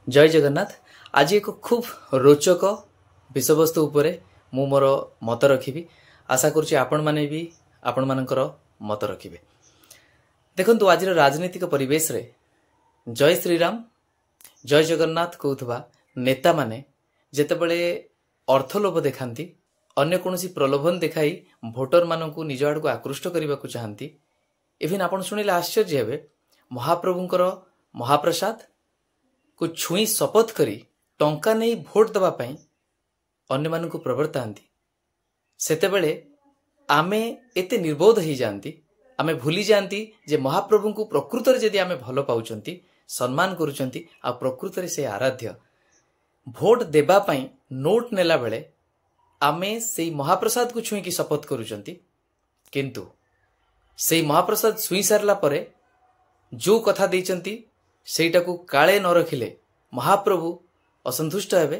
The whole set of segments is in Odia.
ଜୟ ଜଗନ୍ନାଥ। ଆଜି ଏକ ଖୁବ୍ ରୋଚକ ବିଷୟବସ୍ତୁ ଉପରେ ମୁଁ ମୋର ମତ ରଖିବି। ଆଶା କରୁଛି ଆପଣମାନେ ବି ଆପଣମାନଙ୍କର ମତ ରଖିବେ। ଦେଖନ୍ତୁ, ଆଜିର ରାଜନୈତିକ ପରିବେଶରେ ଜୟ ଶ୍ରୀରାମ ଜୟ ଜଗନ୍ନାଥ କହୁଥିବା ନେତାମାନେ ଯେତେବେଳେ ଅର୍ଥ ଲୋଭ ଦେଖାନ୍ତି, ଅନ୍ୟ କୌଣସି ପ୍ରଲୋଭନ ଦେଖାଇ ଭୋଟରମାନଙ୍କୁ ନିଜ ଆଡ଼କୁ ଆକୃଷ୍ଟ କରିବାକୁ ଚାହାନ୍ତି, ଇଭିନ୍ ଆପଣ ଶୁଣିଲେ ଆଶ୍ଚର୍ଯ୍ୟ ହେବେ, ମହାପ୍ରଭୁଙ୍କର ମହାପ୍ରସାଦକୁ ଛୁଇଁ ଶପଥ କରି ଟଙ୍କା ନେଇ ଭୋଟ ଦେବା ପାଇଁ ଅନ୍ୟମାନଙ୍କୁ ପ୍ରବର୍ତ୍ତାନ୍ତି, ସେତେବେଳେ ଆମେ ଏତେ ନିର୍ବୋଧ ହେଇଯାଆନ୍ତି, ଆମେ ଭୁଲି ଯାଆନ୍ତି ଯେ ମହାପ୍ରଭୁଙ୍କୁ ପ୍ରକୃତରେ ଯଦି ଆମେ ଭଲ ପାଉଛନ୍ତି, ସମ୍ମାନ କରୁଛନ୍ତି, ଆଉ ପ୍ରକୃତରେ ସେ ଆରାଧ୍ୟ, ଭୋଟ ଦେବା ପାଇଁ ନୋଟ୍ ନେଲା ବେଳେ ଆମେ ସେଇ ମହାପ୍ରସାଦକୁ ଛୁଇଁକି ଶପଥ କରୁଛନ୍ତି, କିନ୍ତୁ ସେଇ ମହାପ୍ରସାଦ ଛୁଇଁ ସାରିଲା ପରେ ଯେଉଁ କଥା ଦେଇଛନ୍ତି ସେଇଟାକୁ କାଳେ ନ ରଖିଲେ ମହାପ୍ରଭୁ ଅସନ୍ତୁଷ୍ଟ ହେବେ,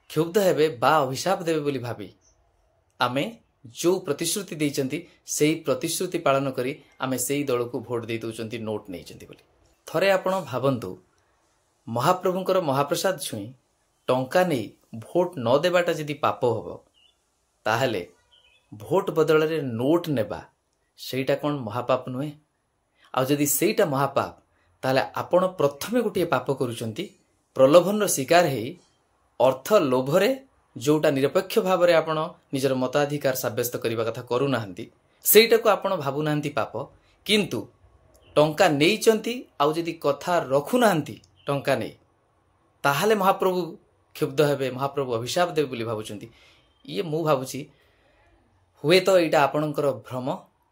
କ୍ଷୁବ୍ଧ ହେବେ ବା ଅଭିଶାପ ଦେବେ ବୋଲି ଭାବି ଆମେ ଯେଉଁ ପ୍ରତିଶ୍ରୁତି ଦେଇଛନ୍ତି ସେଇ ପ୍ରତିଶ୍ରୁତି ପାଳନ କରି ଆମେ ସେଇ ଦଳକୁ ଭୋଟ ଦେଇ ଦେଉଛନ୍ତି ନୋଟ୍ ନେଇଛନ୍ତି ବୋଲି। ଥରେ ଆପଣ ଭାବନ୍ତୁ, ମହାପ୍ରଭୁଙ୍କର ମହାପ୍ରସାଦ ଛୁଇଁ ଟଙ୍କା ନେଇ ଭୋଟ ନ ଦେବାଟା ଯଦି ପାପ ହେବ, ତାହେଲେ ଭୋଟ ବଦଳରେ ନୋଟ୍ ନେବା ସେଇଟା କ'ଣ ମହାପାପ ନୁହେଁ? ଆଉ ଯଦି ସେଇଟା ମହାପାପ, ତାହେଲେ ଆପଣ ପ୍ରଥମେ ଗୋଟିଏ ପାପ କରୁଛନ୍ତି, ପ୍ରଲୋଭନର ଶିକାର ହେଇ ଅର୍ଥ ଲୋଭରେ ଯେଉଁଟା ନିରପେକ୍ଷ ଭାବରେ ଆପଣ ନିଜର ମତାଧିକାର ସାବ୍ୟସ୍ତ କରିବା କଥା କରୁନାହାନ୍ତି, ସେଇଟାକୁ ଆପଣ ଭାବୁନାହାନ୍ତି ପାପ, କିନ୍ତୁ ଟଙ୍କା ନେଇଛନ୍ତି ଆଉ ଯଦି କଥା ରଖୁନାହାନ୍ତି ଟଙ୍କା ନେଇ, ତାହେଲେ ମହାପ୍ରଭୁ କ୍ଷୁବ୍ଧ ହେବେ, ମହାପ୍ରଭୁ ଅଭିଶାପ ଦେବେ ବୋଲି ଭାବୁଛନ୍ତି। ଇଏ ମୁଁ ଭାବୁଛି ହୁଏତ ଏଇଟା ଆପଣଙ୍କର ଭ୍ରମ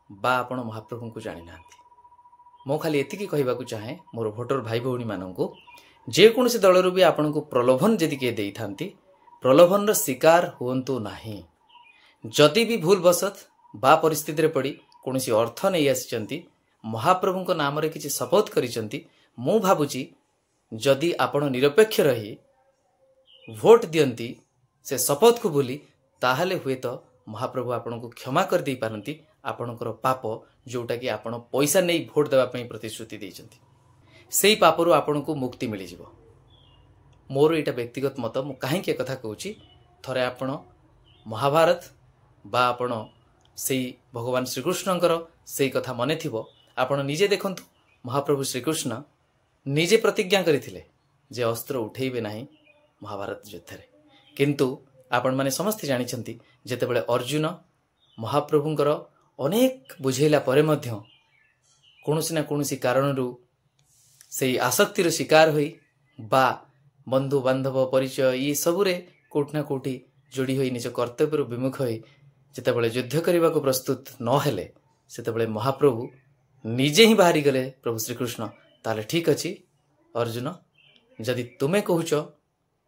ବା ଆପଣ ମହାପ୍ରଭୁଙ୍କୁ ଜାଣିନାହାନ୍ତି। ମୁଁ ଖାଲି ଏତିକି କହିବାକୁ ଚାହେଁ ମୋର ଭୋଟର ଭାଇ ଭଉଣୀମାନଙ୍କୁ, ଯେକୌଣସି ଦଳରୁ ବି ଆପଣଙ୍କୁ ପ୍ରଲୋଭନ ଯଦି କିଏ ଦେଇଥାନ୍ତି, ପ୍ରଲୋଭନର ଶିକାର ହୁଅନ୍ତୁ ନାହିଁ। ଯଦି ବି ଭୁଲବଶତ ବା ପରିସ୍ଥିତିରେ ପଡ଼ି କୌଣସି ଅର୍ଥ ନେଇ ଆସିଛନ୍ତି, ମହାପ୍ରଭୁଙ୍କ ନାମରେ କିଛି ଶପଥ କରିଛନ୍ତି, ମୁଁ ଭାବୁଛି ଯଦି ଆପଣ ନିରପେକ୍ଷ ରହି ଭୋଟ ଦିଅନ୍ତି ସେ ଶପଥକୁ ଭୁଲି, ତାହେଲେ ହୁଏତ ମହାପ୍ରଭୁ ଆପଣଙ୍କୁ କ୍ଷମା କରିଦେଇପାରନ୍ତି ଆପଣଙ୍କର ପାପ, ଯେଉଁଟାକି ଆପଣ ପଇସା ନେଇ ଭୋଟ ଦେବା ପାଇଁ ପ୍ରତିଶ୍ରୁତି ଦେଇଛନ୍ତି, ସେଇ ପାପରୁ ଆପଣଙ୍କୁ ମୁକ୍ତି ମିଳିଯିବ। ମୋର ଏଇଟା ବ୍ୟକ୍ତିଗତ ମତ। ମୁଁ କାହିଁକି ଏକଥା କହୁଛି, ଥରେ ଆପଣ ମହାଭାରତ ବା ଆପଣ ସେଇ ଭଗବାନ ଶ୍ରୀକୃଷ୍ଣଙ୍କର ସେଇ କଥା ମନେ ଥିବ, ଆପଣ ନିଜେ ଦେଖନ୍ତୁ, ମହାପ୍ରଭୁ ଶ୍ରୀକୃଷ୍ଣ ନିଜେ ପ୍ରତିଜ୍ଞା କରିଥିଲେ ଯେ ଅସ୍ତ୍ର ଉଠେଇବେ ନାହିଁ ମହାଭାରତ ଯୁଦ୍ଧରେ, କିନ୍ତୁ ଆପଣମାନେ ସମସ୍ତେ ଜାଣିଛନ୍ତି ଯେତେବେଳେ ଅର୍ଜୁନ ମହାପ୍ରଭୁଙ୍କର ଅନେକ ବୁଝେଇଲା ପରେ ମଧ୍ୟ କୌଣସି ନା କୌଣସି କାରଣରୁ ସେଇ ଆସକ୍ତିର ଶିକାର ହୋଇ ବା ବନ୍ଧୁ ବାନ୍ଧବ ପରିଚୟ ଇଏ ସବୁରେ କେଉଁଠି ନା କେଉଁଠି ଯୋଡ଼ି ହୋଇ ନିଜ କର୍ତ୍ତବ୍ୟରୁ ବିମୁଖ ହୋଇ ଯେତେବେଳେ ଯୁଦ୍ଧ କରିବାକୁ ପ୍ରସ୍ତୁତ ନହେଲେ, ସେତେବେଳେ ମହାପ୍ରଭୁ ନିଜେ ହିଁ ବାହାରିଗଲେ ପ୍ରଭୁ ଶ୍ରୀକୃଷ୍ଣ, ତାହେଲେ ଠିକ୍ ଅଛି ଅର୍ଜୁନ, ଯଦି ତୁମେ କହୁଛ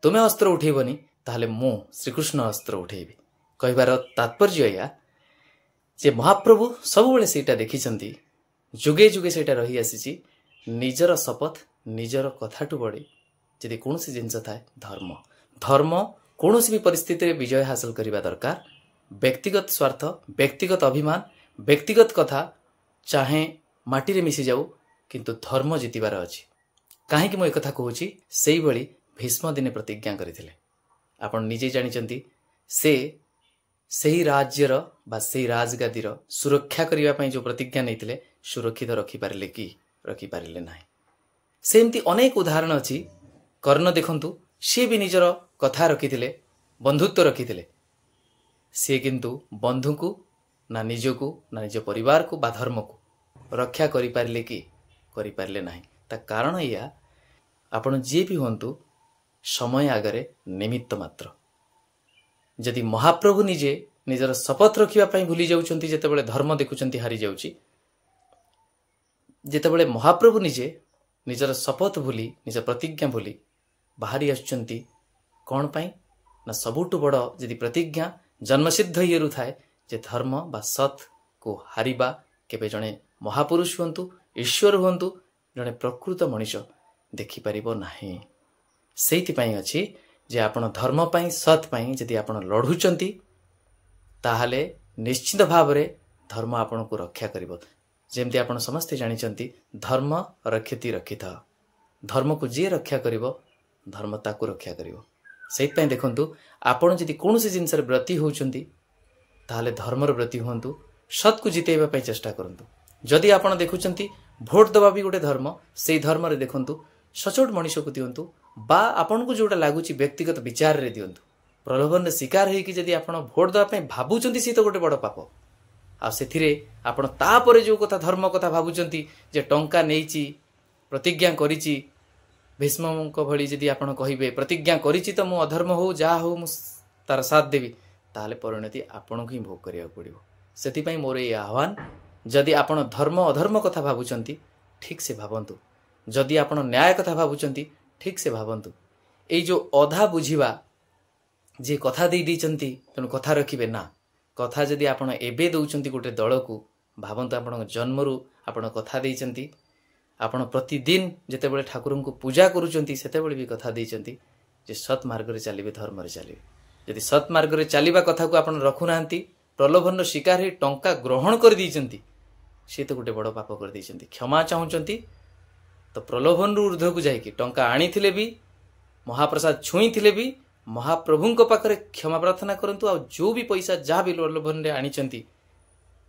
ତୁମେ ଅସ୍ତ୍ର ଉଠେଇବନି, ତାହେଲେ ମୁଁ ଶ୍ରୀକୃଷ୍ଣ ଅସ୍ତ୍ର ଉଠେଇବି। କହିବାର ତାତ୍ପର୍ଯ୍ୟ ଏଇଆ ଯେ ମହାପ୍ରଭୁ ସବୁବେଳେ ସେଇଟା ଦେଖିଛନ୍ତି, ଯୁଗେ ଯୁଗେ ସେଇଟା ରହିଆସିଛି, ନିଜର ଶପଥ ନିଜର କଥାଠୁ ବଢ଼ି ଯଦି କୌଣସି ଜିନିଷ ଥାଏ ଧର୍ମ। ଧର୍ମ କୌଣସି ବି ପରିସ୍ଥିତିରେ ବିଜୟ ହାସଲ କରିବା ଦରକାର। ବ୍ୟକ୍ତିଗତ ସ୍ୱାର୍ଥ, ବ୍ୟକ୍ତିଗତ ଅଭିମାନ, ବ୍ୟକ୍ତିଗତ କଥା ଚାହେଁ ମାଟିରେ ମିଶିଯାଉ, କିନ୍ତୁ ଧର୍ମ ଜିତିବାର ଅଛି। କାହିଁକି ମୁଁ ଏକଥା କହୁଛି, ସେଇଭଳି ଭୀଷ୍ମ ଦିନେ ପ୍ରତିଜ୍ଞା କରିଥିଲେ। ଆପଣ ନିଜେ ଜାଣିଛନ୍ତି, ସେ ସେହି ରାଜ୍ୟର ବା ସେଇ ରାଜଗାଦିର ସୁରକ୍ଷା କରିବା ପାଇଁ ଯେଉଁ ପ୍ରତିଜ୍ଞା ନେଇଥିଲେ, ସୁରକ୍ଷିତ ରଖିପାରିଲେ କି? ରଖିପାରିଲେ ନାହିଁ। ସେମିତି ଅନେକ ଉଦାହରଣ ଅଛି। କର୍ଣ୍ଣ ଦେଖନ୍ତୁ, ସିଏ ବି ନିଜର କଥା ରଖିଥିଲେ, ବନ୍ଧୁତ୍ୱ ରଖିଥିଲେ, ସିଏ କିନ୍ତୁ ବନ୍ଧୁଙ୍କୁ ନା ନିଜକୁ ନା ନିଜ ପରିବାରକୁ ବା ଧର୍ମକୁ ରକ୍ଷା କରିପାରିଲେ କି? କରିପାରିଲେ ନାହିଁ। ତା କାରଣ ଏଇଆ, ଆପଣ ଯିଏ ବି ହୁଅନ୍ତୁ ସମୟ ଆଗରେ ନିମିତ୍ତ ମାତ୍ର। ଯଦି ମହାପ୍ରଭୁ ନିଜେ ନିଜର ଶପଥ ରଖିବା ପାଇଁ ଭୁଲି ଯାଉଛନ୍ତି, ଯେତେବେଳେ ଧର୍ମ ଦେଖୁଛନ୍ତି ହାରିଯାଉଛି, ଯେତେବେଳେ ମହାପ୍ରଭୁ ନିଜେ ନିଜର ଶପଥ ଭୁଲି, ନିଜ ପ୍ରତିଜ୍ଞା ଭୁଲି ବାହାରି ଆସୁଛନ୍ତି, କ'ଣ ପାଇଁ ନା ସବୁଠୁ ବଡ଼ ଯଦି ପ୍ରତିଜ୍ଞା ଜନ୍ମସିଦ୍ଧ ଇଏରୁ ଥାଏ ଯେ ଧର୍ମ ବା ସତ୍କୁ ହାରିବା କେବେ ଜଣେ ମହାପୁରୁଷ ହୁଅନ୍ତୁ, ଈଶ୍ୱର ହୁଅନ୍ତୁ, ଜଣେ ପ୍ରକୃତ ମଣିଷ ଦେଖିପାରିବ ନାହିଁ। ସେଇଥିପାଇଁ ଅଛି ଯେ ଆପଣ ଧର୍ମ ପାଇଁ ସତ୍ ପାଇଁ ଯଦି ଆପଣ ଲଢ଼ୁଛନ୍ତି, ତାହେଲେ ନିଶ୍ଚିତ ଭାବରେ ଧର୍ମ ଆପଣଙ୍କୁ ରକ୍ଷା କରିବ। ଯେମିତି ଆପଣ ସମସ୍ତେ ଜାଣିଛନ୍ତି, ଧର୍ମ ରକ୍ଷତି ରକ୍ଷିତ, ଧର୍ମକୁ ଯିଏ ରକ୍ଷା କରିବ ଧର୍ମ ତାକୁ ରକ୍ଷା କରିବ। ସେଇଥିପାଇଁ ଦେଖନ୍ତୁ, ଆପଣ ଯଦି କୌଣସି ଜିନିଷରେ ବ୍ରତୀ ହେଉଛନ୍ତି, ତାହେଲେ ଧର୍ମର ବ୍ରତୀ ହୁଅନ୍ତୁ, ସତ୍କୁ ଜିତେଇବା ପାଇଁ ଚେଷ୍ଟା କରନ୍ତୁ। ଯଦି ଆପଣ ଦେଖୁଛନ୍ତି ଭୋଟ ଦେବା ବି ଗୋଟେ ଧର୍ମ, ସେଇ ଧର୍ମରେ ଦେଖନ୍ତୁ ସଚୋଟ ମଣିଷକୁ ଦିଅନ୍ତୁ, ବା ଆପଣଙ୍କୁ ଯେଉଁଟା ଲାଗୁଛି ବ୍ୟକ୍ତିଗତ ବିଚାରରେ ଦିଅନ୍ତୁ। ପ୍ରଲୋଭନରେ ଶିକାର ହେଇକି ଯଦି ଆପଣ ଭୋଟ ଦେବା ପାଇଁ ଭାବୁଛନ୍ତି, ସେ ତ ଗୋଟେ ବଡ଼ ପାପ। ଆଉ ସେଥିରେ ଆପଣ ତାପରେ ଯେଉଁ କଥା ଧର୍ମ କଥା ଭାବୁଛନ୍ତି ଯେ ଟଙ୍କା ନେଇଛି, ପ୍ରତିଜ୍ଞା କରିଛି, ଭୀଷ୍ମଙ୍କ ଭଳି ଯଦି ଆପଣ କହିବେ ପ୍ରତିଜ୍ଞା କରିଛି ତ ମୁଁ ଅଧର୍ମ ହଉ ଯାହା ହଉ ମୁଁ ତାର ସାଥ ଦେବି, ତାହେଲେ ପରିଣତି ଆପଣଙ୍କୁ ହିଁ ଭୋଗ କରିବାକୁ ପଡ଼ିବ। ସେଥିପାଇଁ ମୋର ଏଇ ଆହ୍ୱାନ, ଯଦି ଆପଣ ଧର୍ମ ଅଧର୍ମ କଥା ଭାବୁଛନ୍ତି ଠିକ୍ ସେ ଭାବନ୍ତୁ, ଯଦି ଆପଣ ନ୍ୟାୟ କଥା ଭାବୁଛନ୍ତି ଠିକ୍ ସେ ଭାବନ୍ତୁ। ଏଇ ଯେଉଁ ଅଧା ବୁଝିବା, ଯିଏ କଥା ଦେଇ ଦେଇଛନ୍ତି ତେଣୁ କଥା ରଖିବେ ନା, କଥା ଯଦି ଆପଣ ଏବେ ଦେଉଛନ୍ତି ଗୋଟେ ଦଳକୁ, ଭାବନ୍ତୁ ଆପଣଙ୍କ ଜନ୍ମରୁ ଆପଣ କଥା ଦେଇଛନ୍ତି, ଆପଣ ପ୍ରତିଦିନ ଯେତେବେଳେ ଠାକୁରଙ୍କୁ ପୂଜା କରୁଛନ୍ତି ସେତେବେଳେ ବି କଥା ଦେଇଛନ୍ତି ଯେ ସତ୍ ମାର୍ଗରେ ଚାଲିବେ, ଧର୍ମରେ ଚାଲିବେ। ଯଦି ସତ୍ ମାର୍ଗରେ ଚାଲିବା କଥାକୁ ଆପଣ ରଖୁନାହାନ୍ତି, ପ୍ରଲୋଭନର ଶିକାର ହେଇ ଟଙ୍କା ଗ୍ରହଣ କରିଦେଇଛନ୍ତି, ସିଏ ତ ଗୋଟେ ବଡ଼ ପାପ କରିଦେଇଛନ୍ତି। କ୍ଷମା ଚାହୁଁଛନ୍ତି ତ ପ୍ରଲୋଭନରୁ ଉର୍ଦ୍ଧ୍ୱକୁ ଯାଇକି ଟଙ୍କା ଆଣିଥିଲେ ବି, ମହାପ୍ରସାଦ ଛୁଇଁଥିଲେ ବି ମହାପ୍ରଭୁଙ୍କ ପାଖରେ କ୍ଷମା ପ୍ରାର୍ଥନା କରନ୍ତୁ। ଆଉ ଯେଉଁ ବି ପଇସା ଯାହା ବି ପ୍ରଲୋଭନରେ ଆଣିଛନ୍ତି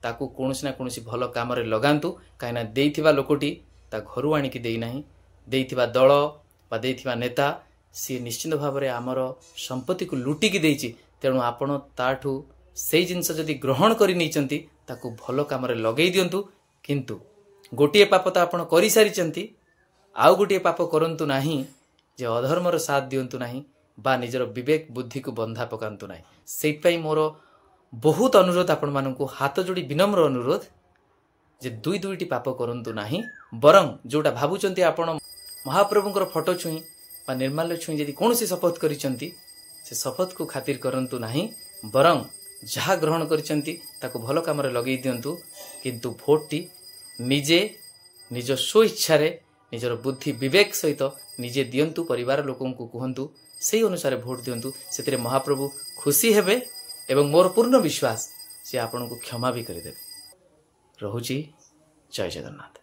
ତାକୁ କୌଣସି ନା କୌଣସି ଭଲ କାମରେ ଲଗାନ୍ତୁ। କାହିଁକିନା ଦେଇଥିବା ଲୋକଟି ତା ଘରୁ ଆଣିକି ଦେଇନାହିଁ, ଦେଇଥିବା ଦଳ ବା ଦେଇଥିବା ନେତା ସିଏ ନିଶ୍ଚିନ୍ତ ଭାବରେ ଆମର ସମ୍ପତ୍ତିକୁ ଲୁଟିକି ଦେଇଛି। ତେଣୁ ଆପଣ ତାଠୁ ସେଇ ଜିନିଷ ଯଦି ଗ୍ରହଣ କରି ନେଇଛନ୍ତି ତାକୁ ଭଲ କାମରେ ଲଗେଇ ଦିଅନ୍ତୁ। କିନ୍ତୁ ଗୋଟିଏ ପାପ ତ ଆପଣ କରିସାରିଛନ୍ତି, ଆଉ ଗୋଟିଏ ପାପ କରନ୍ତୁ ନାହିଁ ଯେ ଅଧର୍ମର ସାଥ ଦିଅନ୍ତୁ ନାହିଁ ବା ନିଜର ବିବେକ ବୁଦ୍ଧିକୁ ବନ୍ଧା ପକାନ୍ତୁ ନାହିଁ। ସେଇଥିପାଇଁ ମୋର ବହୁତ ଅନୁରୋଧ ଆପଣମାନଙ୍କୁ, ହାତ ଯୋଡ଼ି ବିନମ୍ର ଅନୁରୋଧ ଯେ ଦୁଇ ଦୁଇଟି ପାପ କରନ୍ତୁ ନାହିଁ, ବରଂ ଯେଉଁଟା ଭାବୁଛନ୍ତି ଆପଣ ମହାପ୍ରଭୁଙ୍କର ଫଟୋ ଛୁଇଁ ବା ନିର୍ମାଲ୍ୟ ଛୁଇଁ ଯଦି କୌଣସି ଶପଥ କରିଛନ୍ତି, ସେ ଶପଥକୁ ଖାତିର କରନ୍ତୁ ନାହିଁ, ବରଂ ଯାହା ଗ୍ରହଣ କରିଛନ୍ତି ତାକୁ ଭଲ କାମରେ ଲଗେଇ ଦିଅନ୍ତୁ। କିନ୍ତୁ ଭୋଟଟି ନିଜେ ନିଜ ସ୍ୱଇଚ୍ଛାରେ ନିଜର ବୁଦ୍ଧି ବିବେକ ସହିତ ନିଜେ ଦିଅନ୍ତୁ, ପରିବାର ଲୋକଙ୍କୁ କୁହନ୍ତୁ ସେଇ ଅନୁସାରେ ଭୋଟ ଦିଅନ୍ତୁ। ସେଥିରେ ମହାପ୍ରଭୁ ଖୁସି ହେବେ ଏବଂ ମୋର ପୂର୍ଣ୍ଣ ବିଶ୍ୱାସ ସେ ଆପଣଙ୍କୁ କ୍ଷମା ବି କରିଦେବେ। ରହୁଛି, ଜୟ ଜଗନ୍ନାଥ।